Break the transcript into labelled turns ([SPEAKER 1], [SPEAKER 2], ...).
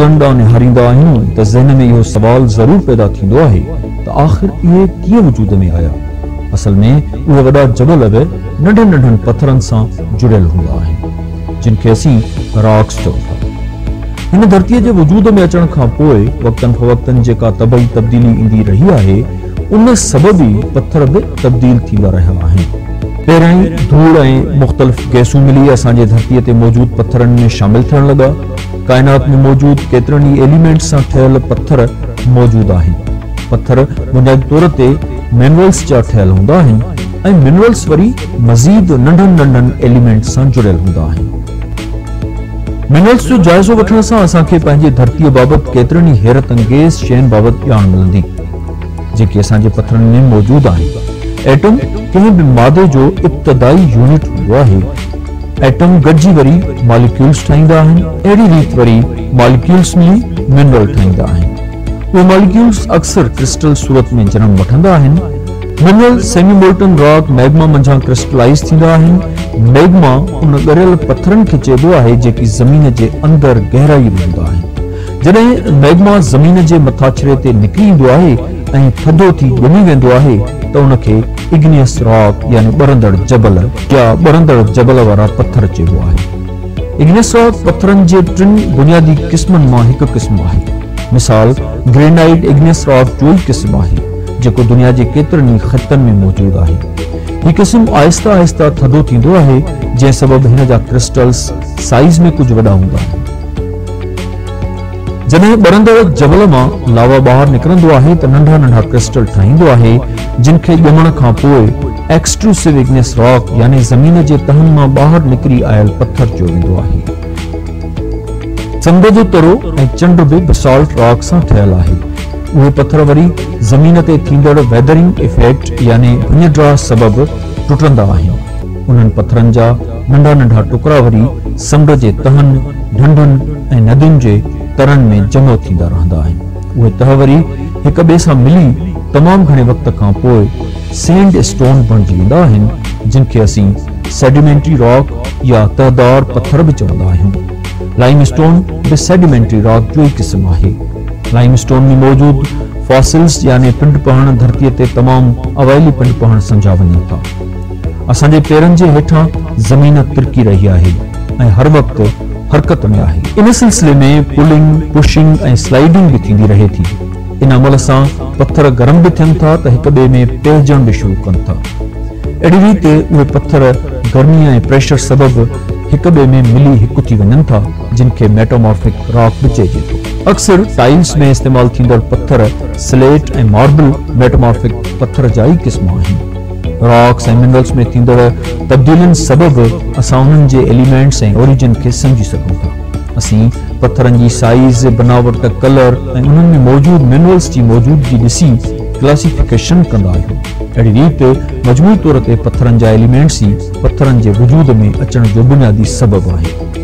[SPEAKER 1] جبلن ڏانهن نهاريندا آهيون ته ذهن ۾ اهو سوال ضرور پيدا ٿيندو آهي ته آخر اهي ڪيئن وجود ۾ آيا؟ اصل ۾ اهي وڏا جبل به ننڍن ننڍن پٿرن سان جڙيل هوندا آهن، جن کي اسين راڪس چئون ٿا. هن ڌرتيء جي وجود ۾ اچڻ کان پوء وقتن فوقتن جيڪا طبعي تبديلي ايندي رهي آهي، ان سبب ئي پٿر به تبديل ٿيندا رهيا آهن. پهريائين ڌوڙ ۽ مختلف گئسون ملي اسان جي ڌرتيء تي موجود پٿرن ۾ شامل ٿيڻ لڳا. ڪائنات ۾ موجود ڪيترن ئي ايليمينٽس سان ٺهيل پٿر موجود آهن. پٿر بنيادي طور تي منرلز جا ٺهيل هوندا آهن ۽ منرلز وري مزيد ننڍن ننڍن ايليمينٽس سان جڙيل هوندا آهن. منرلز جو جائزو وٺڻ سان اسان کي پنهنجي ڌرتيء بابت ڪيترن ئي حيرت انگيز شين بابت ڄاڻ ملندي، جيڪي اسان جي پٿرن ۾ موجود آهن. ايٽم ڪنهن به مادي جو ابتدائي يونٽ هوندو آهي. ايٽم گڏجي وري ماليڪيولز ٺاهيندا آهن. اهڙي ريت وري ماليڪيولز ملي منرل ٺاهيندا آهن. اهي ماليڪيولز اڪثر ڪرسٽل صورت ۾ جنم وٺندا آهن. Mineral semi molten rock magma منجهان ڪرسٽلائيز ٿيندا آهن. ميگما ان ڳريل پٿرن کي چئبو آهي جيڪي زمين جي اندر گهرائي ۾ هوندا آهن. جڏهن ميگما زمين جي مٿاڇري تي نڪري ايندو آهي ۽ ٿڌو ٿي ڄمي ويندو آهي ته ان کي اگنيس راڪ يعني ٻرندڙ جبل يا ٻرندڙ جبل وارا پٿر چئبو آهي. اگنيس راڪ پٿرن جي ٽن بنيادي قسمن مان هڪ قسم آهي. مثال گرينائيٽ اگنيس راڪ جو ئي قسم آهي، جيڪو دنيا جي ڪيترن ئي خطن ۾ موجود آهي. هي قسم آهستي آهستي ٿڌو ٿيندو آهي، جنهن سبب هن جا ڪرسٽلز سائيز ۾ ڪجهه وڏا هوندا آهن. جڏهن ٻرندڙ جبل مان لاوا ٻاهر نڪرندو آهي ته ننڍا ننڍا ڪرسٽل ٺاهيندو آهي، جن کي ڄمڻ کان پوء ايڪسٽروسو اگنيس راڪ يعني زمين جي تهن مان ٻاهر نڪري آيل پٿر چيو ويندو آهي. سمنڊ جو ترو ۽ چنڊ به بسالٽ راڪ سان ٺهيل آهي. اهي پٿر وري زمين تي ٿيندڙ ويدرنگ افيڪٽ يعني ڀڃ ڊاهه سبب ٽٽندا آهن. انهن پٿرن جا ننڍا ننڍا ٽڪرا وري سمنڊ جي تهن، ڍنڍن ۽ ندين جي ترن ۾ جمع ٿيندا رهندا آهن. اهي تهه وري هڪ ٻئي سان ملي تمام گهڻي وقت کان پوء سينڊ اسٽون بڻجي ويندا آهن، جن کي اسين سيڊيمينٽري راڪ يا تهدار پٿر به چوندا آهيون. لائيم اسٽون به سيڊيمينٽري راڪ جو ئي قسم آهي. لائيم اسٽون ۾ موجود فاسلز يعني پنڊ پهڻ ڌرتيء تي تمام اوائلي پنڊ پهڻ سمجهيا وڃن ٿا. اسان جي پيرن جي هيٺان زمين ترڪي رهي آهي ۽ هر وقت حرڪت ۾ آهي. ان سلسلي ۾ پلنگ، پشنگ ۽ سلائيڊنگ به ٿيندي رهي ٿي. ان عمل سان پٿر گرم به ٿين ٿا ته هڪ ٻئي ۾ پيهجڻ به شروع ڪن ٿا. اهڙي ريت اهي پٿر گرمي ۽ پريشر سبب هڪ ٻئي ۾ ملي هڪ ٿي وڃن ٿا، جن کي ميٽامارفڪ راڪ به چئجي ٿو. اڪثر ٽائلز ۾ استعمال ٿيندڙ پٿر سليٽ ۽ ماربل ميٽامارفڪ پٿر جا ئي قسم آهن. راڪس ۽ منرلز ۾ ٿيندڙ تبديلين سبب اسان انهن جي ايليمينٽس ۽ اوريجن کي سمجهي سگهون ٿا. اسين پٿرن جي سائيز، بناوٽ، ڪلر ۽ انهن ۾ موجود منرلز جي موجودگي ڏسي ڪلاسيفڪيشن ڪندا آهيون. اهڙي ريت مجموعي طور تي پٿرن جا ايليمينٽس ئي پٿرن جي وجود ۾ اچڻ جو بنيادي سبب آهن.